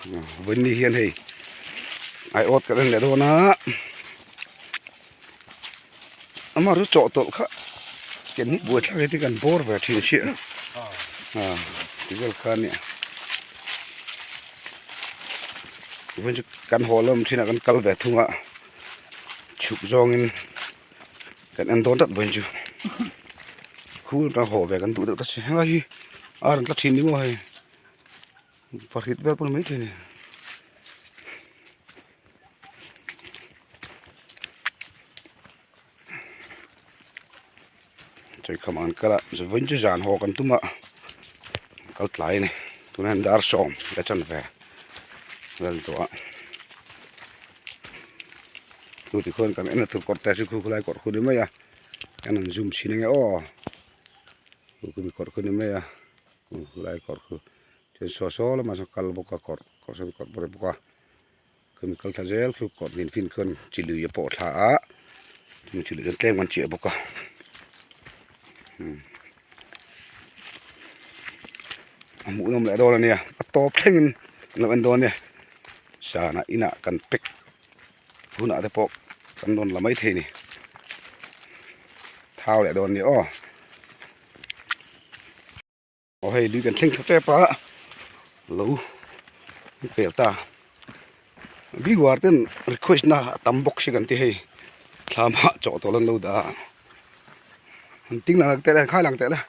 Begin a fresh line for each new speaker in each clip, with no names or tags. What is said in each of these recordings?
Vawiin hian hei aiawt kan en leh dawn a ama chu chawhtawlh kha ken hi buaithlak hi te kan bawr ve thin sia a ti vel kha ania vawiin chu kan haw lam thinah kan kal ve thung a chhuk zawngin kan en dawn tlat vawiin chu khur kan haw ve kan duh deuh ta si helai hi a rawn tla thin ni maw hei. Pahrit vel pawh ni maithei a ni. Chawihkham an kal a vawiin chu zan haw kan tum a kal tlai a ni tunah hian dar sawm ka chan ve vel tawh a chu tikhuan kan en a tur kawr te chu khu khulai kawr khu ni mai a kan han zoom chhin ange aw khu khu mi kawr khu ni mai a. Lai kawr khu chuan saw saw lamah sawn kal bawk a kawr kawr sawn kawr bawk a khami kal thla zel khu kawr hnin fin khuan chi lui a pawh thla a chumi chi lui chuan tlem an chiah bawk a a hmuhnawm leh dawn ania a tawp thlengin an lo en dawn ania zanah inah kan pack hunah te pawh kan rawn la maithei a ni thau leh dawn ania aw. Aw hei lui kan thleng thla tep a lo an pel ta viewer ten request na a tam bawk si kan ti hei thlam ah chaw tawlh an lo dah a an ting lang teh le an khai lang teh le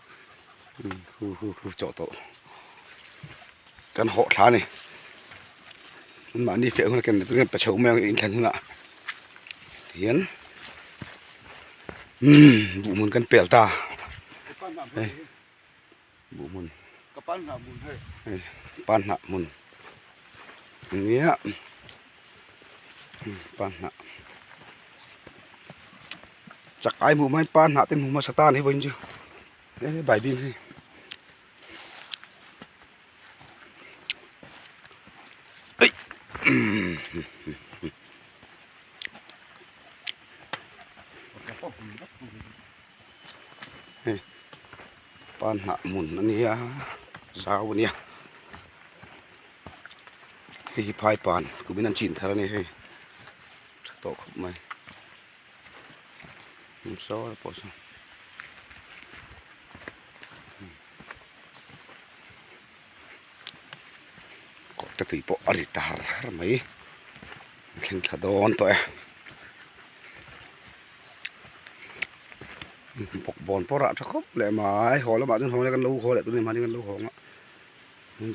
hu hu hu chaw tawlh kan hawh thla a ni anmahni feh hun a ken chu nge pa chho mai ang inthlan hunah tihian. Umm buh hmun kan pel ta hei buh hmun hei panhnah hmun ania panhnah chak ai hmuh hmain panhnah te hmu hmasa ta a ni vawiin chu he baibing hi. Hei panhnah hmun a nia zau a nia hei hi phai pan kumin an chin thar a ni hei tha tawh khawp mai saw pawh saw. Kawrte tui pawh a ri ta har har mai a thleng thla dawn tawh e bawkbawn pawh rah tha khawp leh mai haw lamah chuan haw kan lo haw leh tun hma kan lo hawng a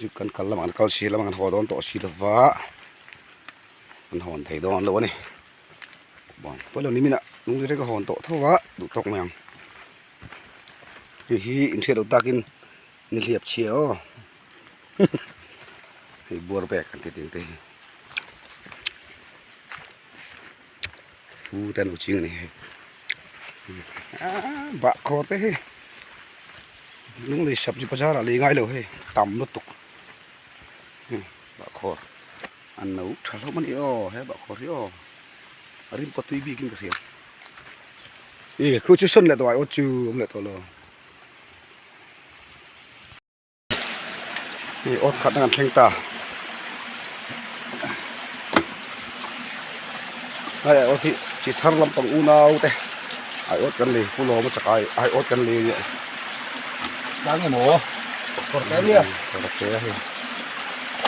chu kan kal lamah kan kal si lamah kan haw dawn tawh si lova kan hawn thei dawn lo a ni bawkbawn pawh lo ni minah lung reng a hawn tawh tho a duh tawk mai ang hei hi inhriat loh takin ni hliap chhia aw hei buar bag an ti ding te hi fu te an lo ching a ni hei aaa bahkhawr te hi lunglei sabji bazar ah lei ngai lo hei tam lutuk bahkhawr an no tha hlawm a ni aw he bahkhawr hi aw a rim pawh tui bikin ka hria ih khu chu sawn leh tawh ai aw chu awm leh tawh lo. Hei awt khat na kan thleng ta hei ai awt hi chi thar lampang unau te ai awt kan lei pu lawm a chak ai ai awt kan lei ania
tlang emaw kawr te ania
kawr te a hei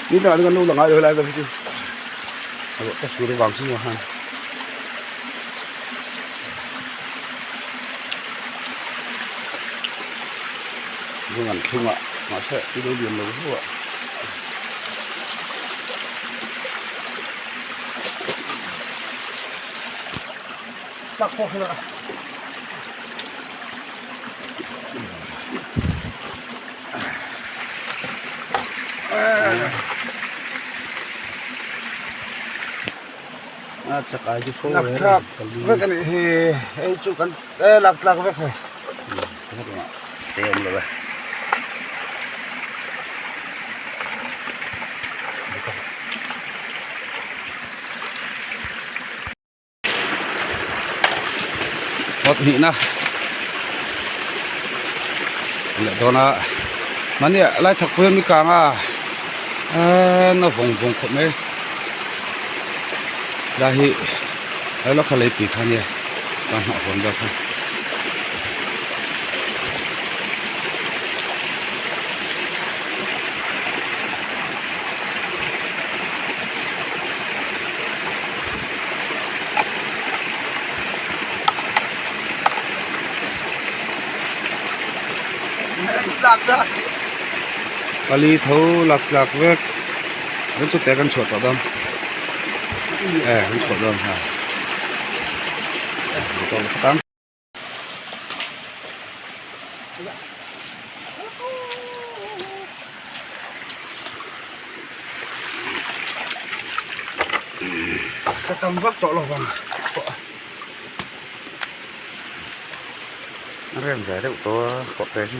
ni dangah chuan kan lo la ngai lo helai vel hi chu a ruah te sur avang chu maw han. Zung an thlung a mahse i lo lian lo hlauh a.
Tak pawh kha
A chakai chu fo
lak tlak vek a nih hi hei chu kan e lak tlak vek hei
te awm lo e Hawt hnihna leh dawn a mahni lai thak pui a mi kang a. Aaa na vawng vawng khawp mai lai hi helai kha lei tui kha ania ta hnah huan vel kha. Pali tho lak tlak vek an chute kan chhuah tawh dawn e kan chhuah dawn ha
Ka tam vak tawh lo vang.
A rem ve deuh tawh a kawt ve chu.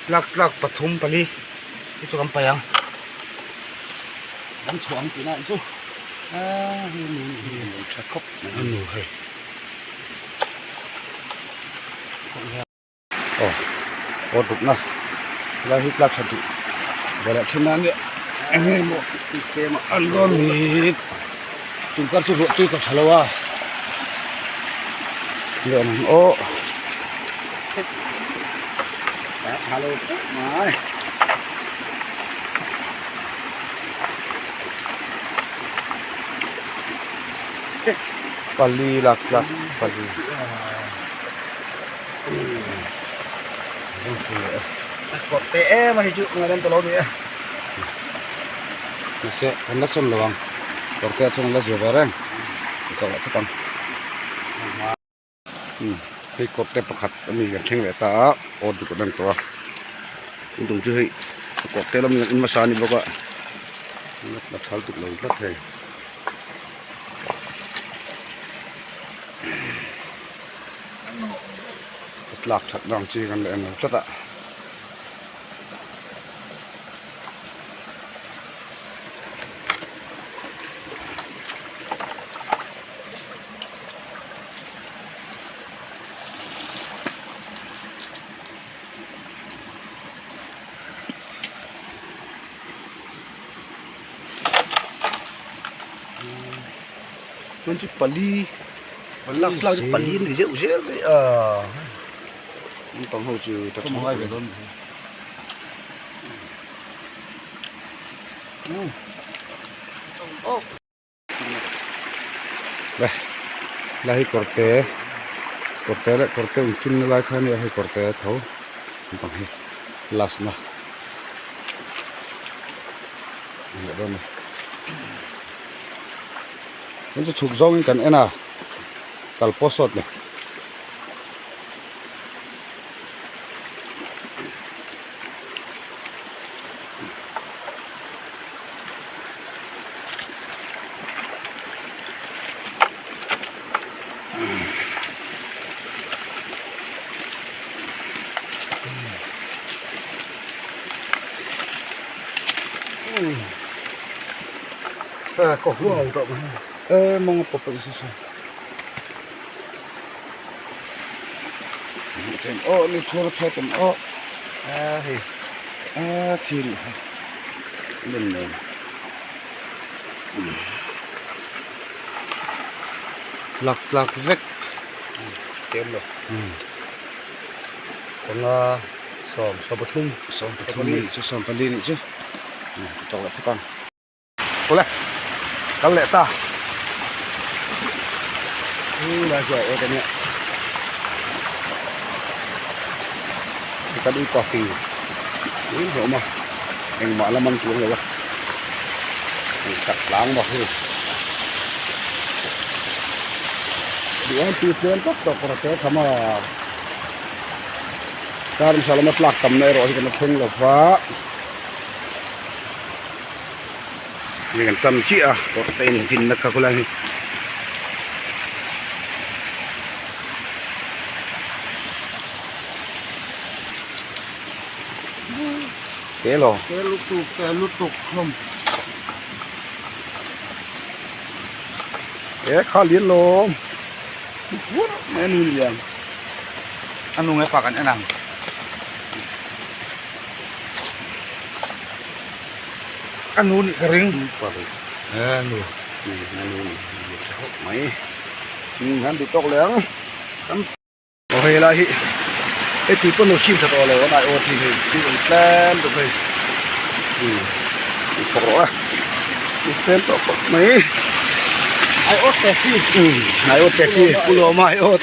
Tlak tlak pathum pali hi chu kan paih ang. Kan chhuah ang tihna chu aaa hei nu hi
a lo tha khawp mai a nu hei. Aw aw dukna helai hi tlak tha duh veleh thin a nia eng nge maw tlem a an dawn ni tunkar chu ruah tui ka tha lo a leh ang aw
tha lo khawp mai.
Pali lak tlak pali.
Kawt teh em a hei chu ngaidam tawh lo ni e.
Mahse kan la sawn lo ang kawr te ah chuan an la zir ve reng ka tawh lah phawt ang. Umm hei kawt te pakhat a mi kan thleng leh ta a aw duk an tawh a tun tum chu hei kawt te lam in hmasa a ni bawk a la thal tuk lo tlat hei. A tlak that na ang chi kan la en lo tlat a. Chuan chu pali lak tlak chu pali an ni zeuh zel mai a naupang ho chu ta tha ngai ve dawn Le la hi kawr te kawr te leh kawr te inchhung na lai kha ania hei kawr te tho naupang hi last na a nih dawn a chuan chu chhuk zawngin kan en a kal pawh sawt le. E mawng a pawp a isusu aw ni thur phet an aw a hei a thil lem nen tlak tlak vek
kem lo panga sawm sawm pathum
sawm pathum anih chu sawm pali anih chu tawk leh phawt ang. Awle kal leh ta lai chu a ek ania kan upa fing eng hlawm a engmah la man chuang lo a engtak tlang bawk hi duh tui tlem tawk tawk rawh te tham a kar hmasa lama tlak tamna erawh hi kan la thleng lo va. Hei kan tam chiah a kawr te in dinna kha khawlai hi. Te lo.
Te lutuk te lutuk hlawm.
E kha lian lo. Pur mai a ni lian.
A nu nge pa kan en ang. A nu nih ka ring.
Pa ri.
A nu.
A nu nih tha khawp mai. Han duh tawk leh ang. Aw hei lai hi hei tui pawn lo chim tha tawh lo a nai aw tih hei tui awm tlem deuh hei umm thawk rawh a tui tlem tawh khawp mai
ai awt te khi
umm ai awt te khi pu lawma ai awt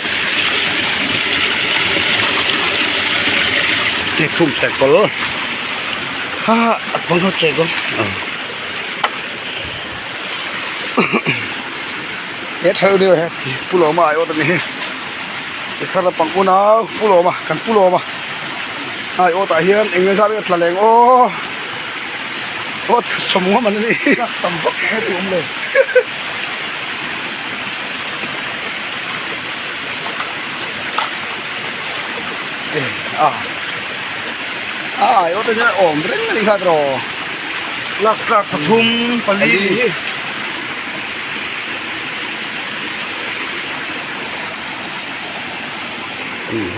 hei khum chhe kawl ha a kawng ho che kawl he tha deuh he pu lawma ai awt a ni hi. Tikhan a pang unau pu lawma kan pu lawma ai awt ah hian eng nge zat nge tla leng aw awt sawm ngam an ni
tam vak nge chu awm lo
a a ai awt ah hian awm reng a ni kha tiraw
lak tlak pathum pali.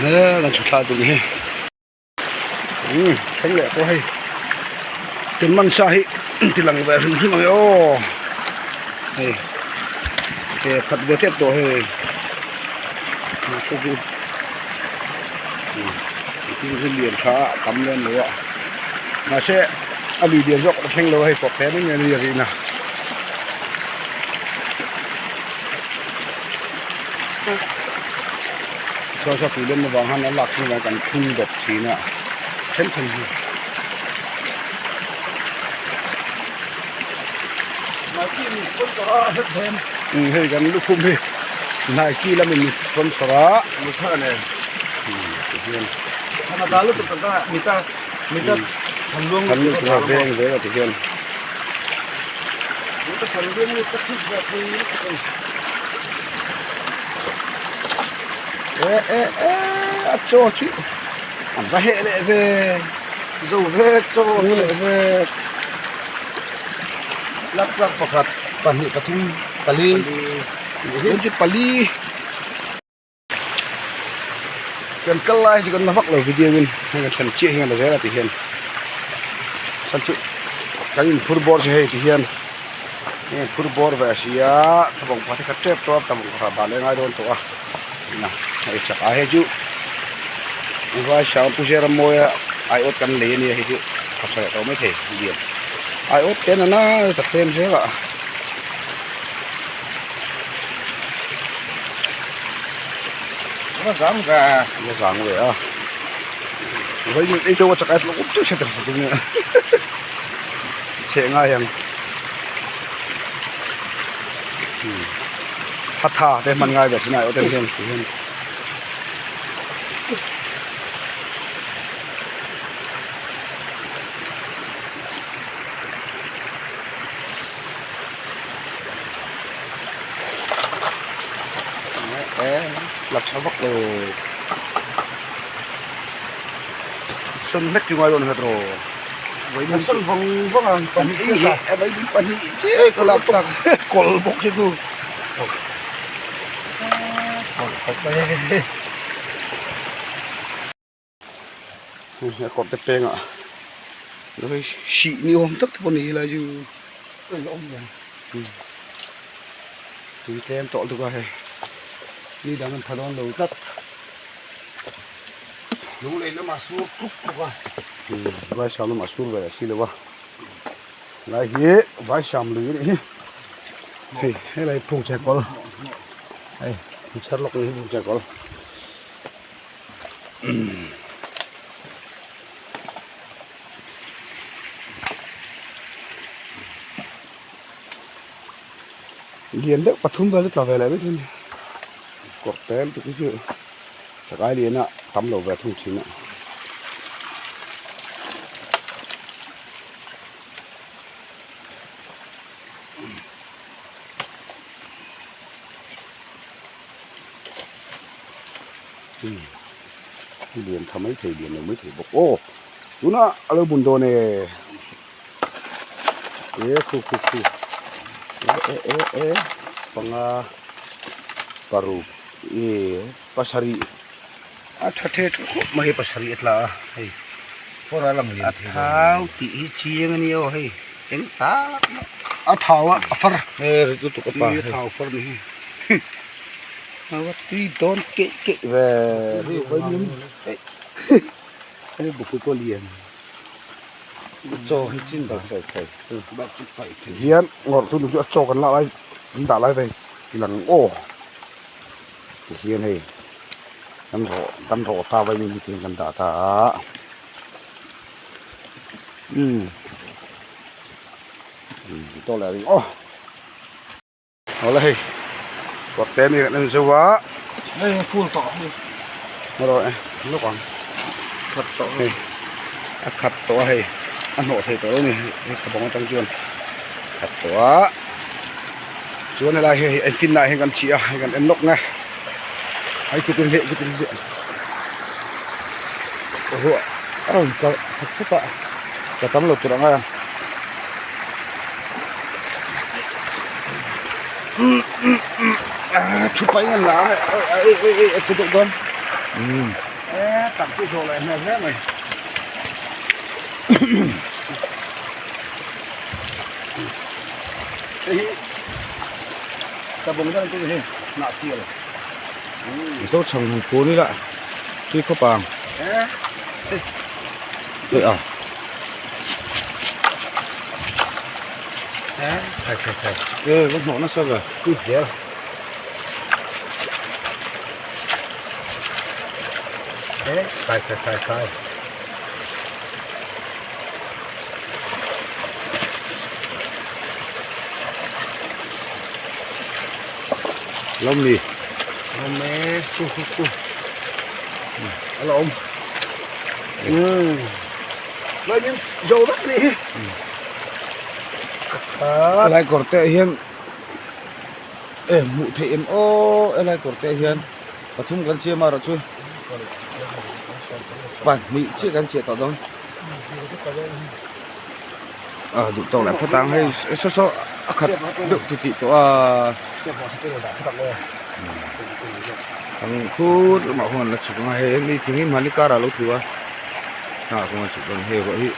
Kan chhut thlai tur hi thleng leh pawh hei tin man sa hi ti lang ve hrim hrim ang e aw hei he khat ve tep tawh hei chu chu hi lian tha a tam lem lo a mahse a lui lian zawk a thleng lo a hei kawp hle mai mai a ni rihna. Saw saw tui lem avang hian a lak chhung vang kan thun dawp thin a then then hi.
Nike min sponsor a het them.
Um hei kan lukhum hi Nike lamin min sponsor a.
Musa nen.
Um tihian.
Thana dal lutuk kan ta mita mita thanluang
lutuk a veng zel a tihian. E e e a chaw chu an va heh leh ve
zo vek chaw
zo leh vek
lak tlak pakhat pahnih pathum pali
hian chu pali kan kal lai hi chu kan la vak lo video in heng a then chiah hian a la zel a ti hian chhan chu kan in phur bawr chu hei ti hian heng phur bawr ve a si a tabawng pakhat hi khat tep tawh a tabawng pakhat ah leng ai dawn tawh a hei chak ah hei chu vai sang pu zera mawia aiawt kan lei ania hei chu a tha leh tawh maithei lian aiawt te nana ta tlem zel a.
Va zang ve
va zang ve a vai chu ei deuh a chak a tlawk up deuh se ta tum nia cheh ngai ang hatha te hman ngai ve thin a te hian ti hian la tha vak lo sawn hlek chu ngai dawn kha tiraw
a sawn vang vang a
pahnih chiah a vaibing pahnih chiah ka lak tak kawl bawk hi chu kawl khawp mai. A kawr te pengah hri ni awm tak te pawh ni helai chu tui tlem tawh lutuk a hei ni dang an pha dawn lo tlat
lunglei lamah sur kuk kuk a
vaisam lamah sur ve a si lo a lai hi vaisam lui a nih hi hei helai phung chhe kawl hei chher lawk ni hi phung chhe kawl. Lian deuh pathum vel chu tla ve leh mai thei a ni kawr te lutuk hi chu chakai lian a tam lo ve thung thin a. Lian tha mai thei lian lo mai thei bawk aw tunah a lo bun dawn e e khu khu khu e e e e panga paruk e pasarih. A tha the thu khawp mai hei pasarih a tla a hei a thau tih hi chiang a nia aw hei eng tak a thau a a far a thau far ni hi a tui dawn keih keih ve hei bukui pawh lian chaw hi chin ber hian ngawrh tu chu a chaw kan lak lai an dah lai ve tilang aw. Tihian hei kan rawh kan rawh ta vai mi te kan dah ta a umm tawh leh ring aw awle hei kawt te mi kan en zeuh a
hei a full tawh hei
rawh e lawk ang
khat tawh
hei a khat tawh a hei a hnawh thei tawh lo a ni hei khabawng atang chuan khat tawh a. Chuan helai hi hei engtin ah hian kan chih a hei kan en lawk nge hei kutin leh kutin leh
ruah a rawn kalh khat khat a ka tam lo tur ang a
thu pai ngan la a ei ei ei a che deuh dawn e tak chu zawh leh hmel hle mai. Hei hi tlabawng deuh ang hei hnah tial
Mizo chhang han fun ila tui khawp ang hei a
khai khai khai
e va hnawh nasa ve
tui zel e khai khai khai khai.
Lawm ni
lawm e ku ku ku a la awm umm vaiin zo vek ni hi
helai kawr te ah hian e hmuh theih em aw helai kawr te ah hian pathum kan siam a erawh chu pahnih chiah kan chiah tawh dawn. A duh tawk leh phawt ang hei saw saw a khat deuh ti tih tawh a ang khur lamah khuan an la chhuk ang a hei mi thing hi mahni kar ah a lo tlu a hnah kawng a chhuk dawn hei ruah hi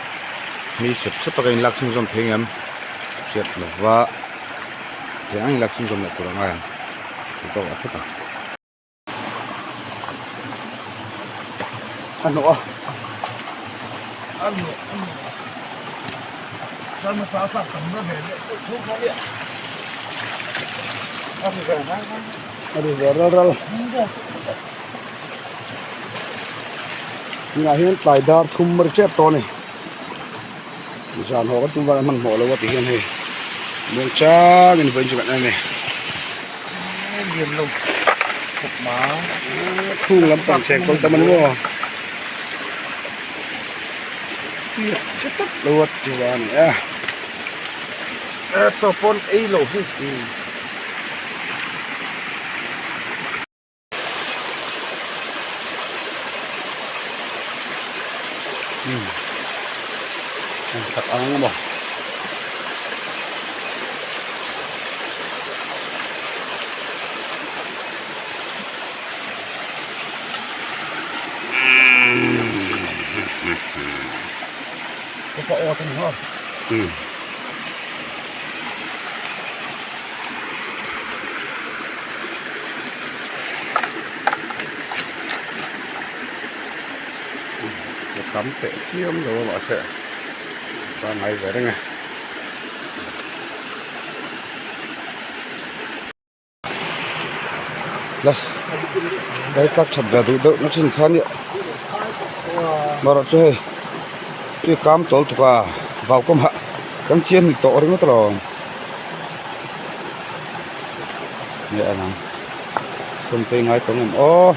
mi sep sep a ka inlak chhunzawm thei ang em hriat lova thei ang inlak chhunzawm leh tur a ngai ang duh tawk leh phawt ang.
A hnawh a.
A hnawh a hnawh. Chuan hmasa a tlak tam na ve leh deuh thung kha nia. A ri ve ral ral.
A ri ve ral ral. Tunah hian tlai dar thum a ri tep tawh a ni. Zan haw ka tum vang a hmanhmawh lo a ti hian hei muangchangin vawiin chu kan en a ni. Thung lampang cheng kawl tam a ni maw che tawp lo a ti va a ni a.
Chaw pawn ei lo hi.
Tak ang maw. A tam teh chiam lo a mahse pangngai ve reng e.
La lai tlak that ve duh deuh na thin kha nia marawh chu hei tui kam tawl tuk a vau kawm hah kan chian ni tawh ringawt alawm nge a nang sawmtei ngai tawng em aw.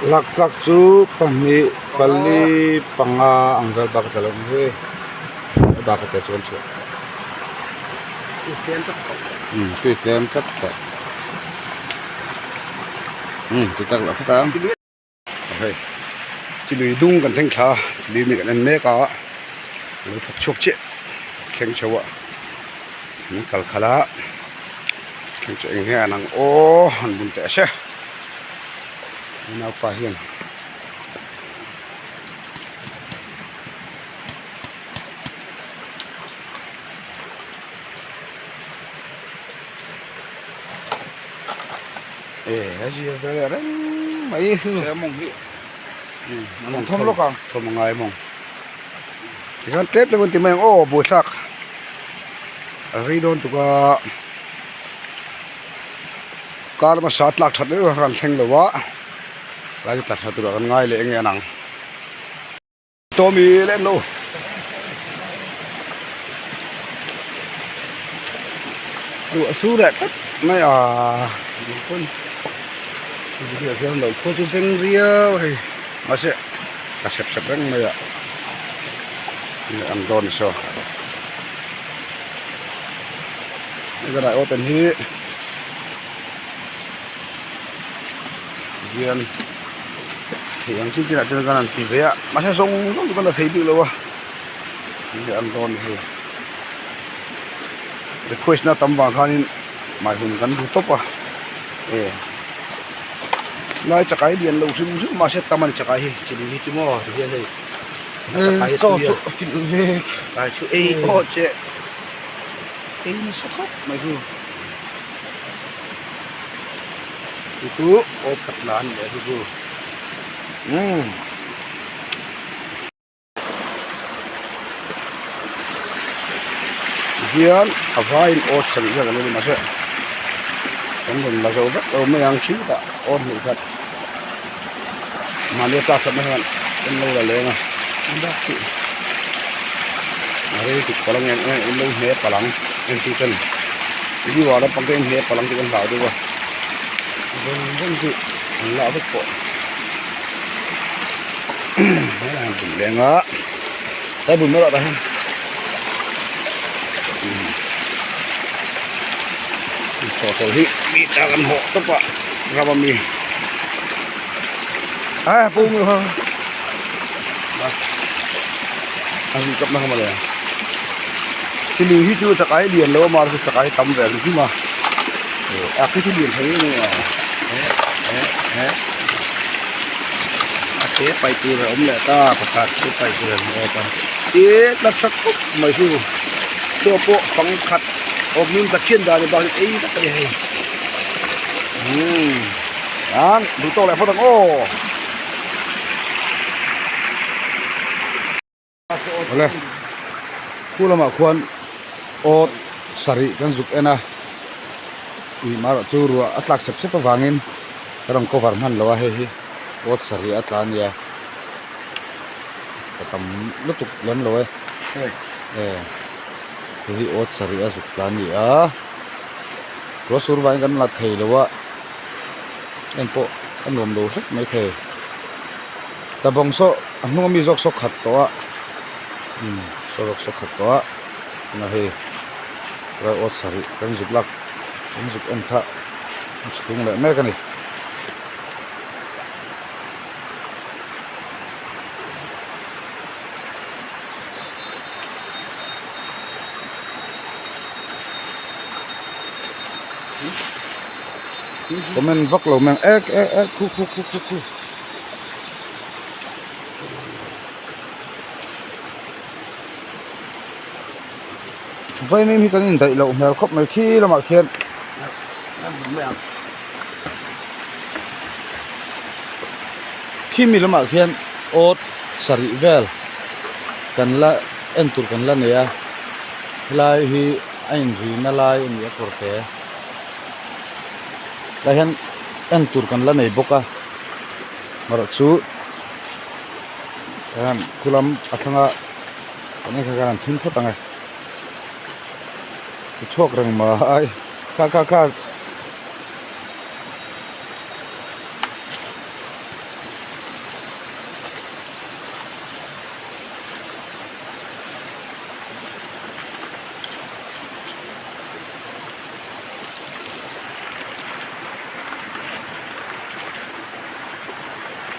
Lak tlak chu pahnih pali panga ang vel bak a tla lo ang hi a bak a tel chu kan chhuah umm tui tlem tlat tawh umm ti tak loh phawt ang.
Hei chi lui dung kan thleng thla a chi lui mi kan en mek a lo thawk chhuak chiah thleng chho a an kal khalh a thleng chu eng nge an ang aw han bun teh se naupa hian. E a zir ve leh reng mai
thawm lawk ang
thawm a ngai mawng tikhan tlem tlem an ti mai ang aw buaithlak a rei dawn tuk a kar hmasa tlak that leh kan thleng lo a tlai tla tha turah kan ngai leh enge an ang. Tommy lem lo. Ruah sur leh tlat mai a pawn ah hian lo khua chu beng riau a hei mahse a sep sep reng mai a an dawn saw hei kan aiawt an hi hian. Thei ang chin chinah chuan kan han ti ve a mahse zawng zawng chu kan la thei bik lo a hei an dawn hei request na tam vang khanin mai hun kan bu tawp a e lai chakai lian lo hrim hrim mahse tam a ni chakai hi chi lui hi chu maw ti hian hei chakai hi tui a tlai chu ei pawh che ei nasa khawp mai chu. Chu chu aw khat la a ni leh chu chu umm. Tihian a vaiin aw sarih vel a lo ni mahse kan rawn la zo vek lo mai ang khitah aw hnih khat mahni a tlak thatna hian kan lo la leng a a bak chu a rei tuk palh ang em em lo hne palh ang entu ten viewer lampang te in hne palh ang tih kan hlau deuh a zawng zawng chu an lah vek pawh helai han bun leng a tlai bun mai erawh tah hian tawtawlh hi mi ta kan hawh tawp a ram ami a pung ha a ri kap na kha mawle chili hi chu chakai lian lo a mar chu chakai tam ve ang hrim a a khi chu lian thei em em a he a te pai tur a awm leh ta pakhat te pai tur a awm ta e tla tha khawp mai chu chaw pawh fang khat awm in pathian dan bak hi ei vek a ni hei umm an duh tawk leh phawt ang aw.
Awle khu lamah khuan awt sarih kan zuk en a ih marawh chu ruah a tlak sep sep avangin ka rawn cover hman lo a hei hi awt sarih a tla a nia ka tam lutuk lem lo e e hei hi awt sarih a zuk tla a ni a ruah sur vangin kan la thei lo a en pawh a nuam lo hlek mai thei. Tlabawng saw a hnung ami zawk saw khat tawh a umm saw zawk saw khat tawh a tunah hei rai awt sarih kan zuk lak kan zuk en kha a chhung leh mek a ni. Comment vak lo mai ang ek ek ek khu khu khu khu khu. Vaimim hi kan indaih loh hmel khawp mai khi lamah khian khimi lamah khian awt sarih vel kan la en tur kan la nei a helai hi a inrina lai a ni a kawr te tlai hian en tur kan la nei bawk a. Erawh chu hian khu lam a thlanga kan en kha khan an thim phawt ang e ti chhuak reng mai kha kha kha.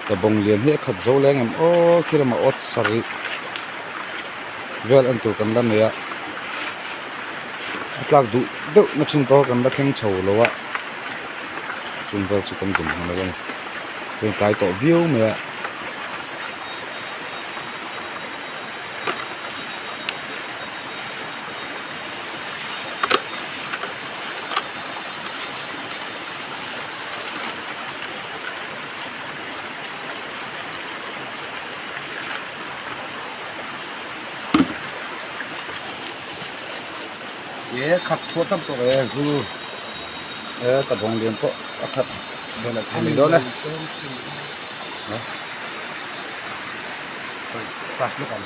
Tlabawng lian hi a khat zo leng em aw khi lamah awt sarih vel en tur kan la nei a a tlak duh deuh na thin pawh kan la thleng chho lo a chung vel chu kan tum hmel a ni hei tlai tawh viau mai a.
He khat thuah tam tawh e zu e ka bawng lian pawh a khat vel a thei mai dawn e class lawk ang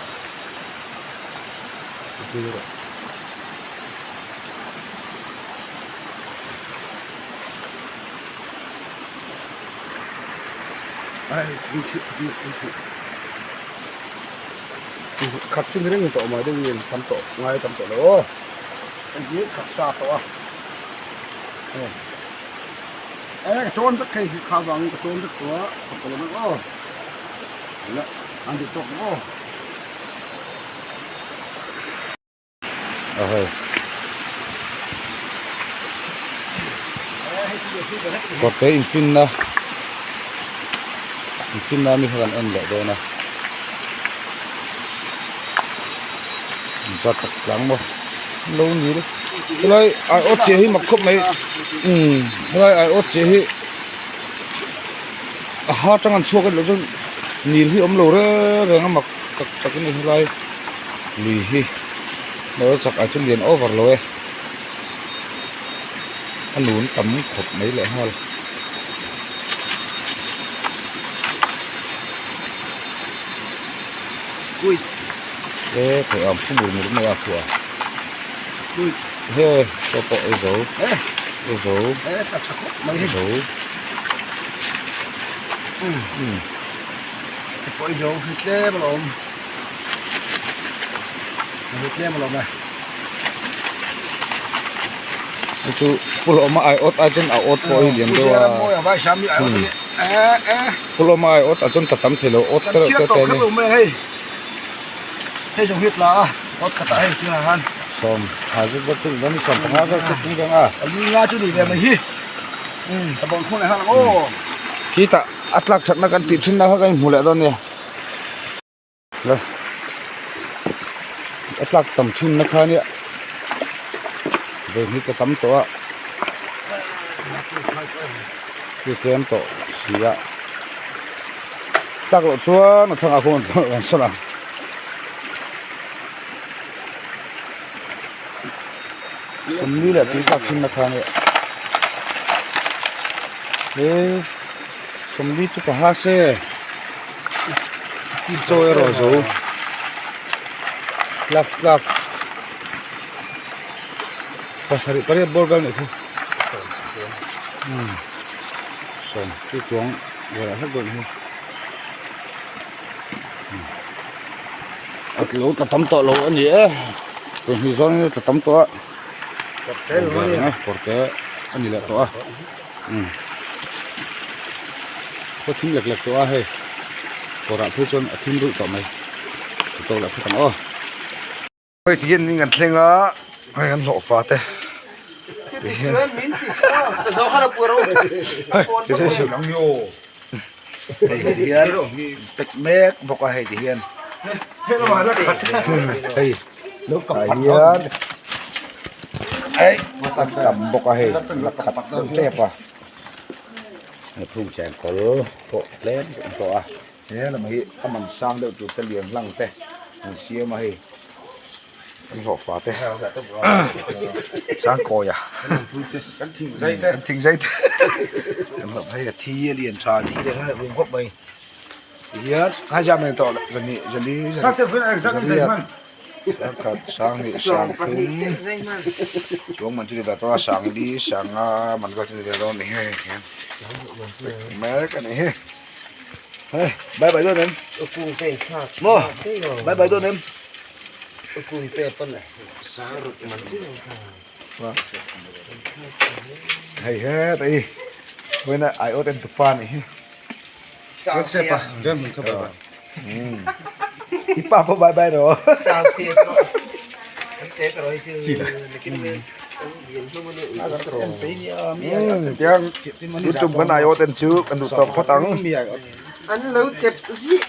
Khat chu ni reng tawh mai deuh in tam tawh ngai tam tawh lo aw hei hi khat sa tawh a hei e ka tawn vek hei hi kha vangin ka tawn vek tawh a ka pawlh vek aw la an duh tawk aw.
A hei kawrte infinna infinna ami kha kan en leh dawn a inzat tak tlang maw lo ni le helai aiawt chiah hi mak khawp mai umm helai aiawt chiah hi a ha tang an chhuak a nih loh chuan nil hi awm lo reng reng a mak tak tak a ni helai. Lui hi hmel chak ah chuan lian over lo e a nun tam khawp mai leh nghal. E thei ang phu mur mur mai a khuah he chaw pawh ei zo ei zo ei zo umm. Chu pulawma ai awt ai chuan a awt pawh hi lian deuh a pulawma ai awt ah chuan ta tam thei lo awt te reuh te te a ni sawm tha zet zet chu ni dawn sawm panga vel chu tling reng a khitah a tlak thatna kan tih thin na kha kan inhmu leh dawn a nia. La a tlak tam thin na kha nia vawi hnih ka tam tawh a chu tlem tawh si a tlak loh chuan a thlangah khuan an sawn ang sawmli leh tui tlak thin na kha nia he sawmli chu ka ha se. Chaw erawh zo tlak tlak pasarih pariat bawr vel anih khu umm sawm chu chuang velah hlek dawn hi a lo tla tam tawh lo a ni e pahnih zawng in a tla tam tawh a kawr te a ni leh tawh a umm. Khaw thim lek lek tawh a hei kawrah phei chuan a thim ruih tawh mai chu tawk leh phawt ang aw.
Hei ti hian in kan thleng a hei an hlawh fa te ti hian hei ti hei ti hian pack mek bawk a hei ti hian hei tah hian hei a tam bawk a hei la khat deuh tep a. Phung cheng kawl pawh tlem an tawh a he lam hi a man sang deuh tur te lian hlang te an siam a hei an hlawh fa te sangkawi a kan thing zai te kan hlawh hei a thi a lian tha thi leh nghal rum khawp mai tihian hai zam tawh zani zali zali. Khat sang hnih sang thum chuang man chu ni ve tawh a sang li sang nga man vel chu ni ve dawn a ni hei hian mek a ni hi hei bye bye dawn em maw bye bye dawn em hei het a i vawiin a aiawt en tupa a nih hi.
Joseph a vem hun kha bye bye.
I pa pawh bye bye rawh. Tiang YouTube kan aiawh ten chu kan duh tawk phawt ang.
An lo chep zih.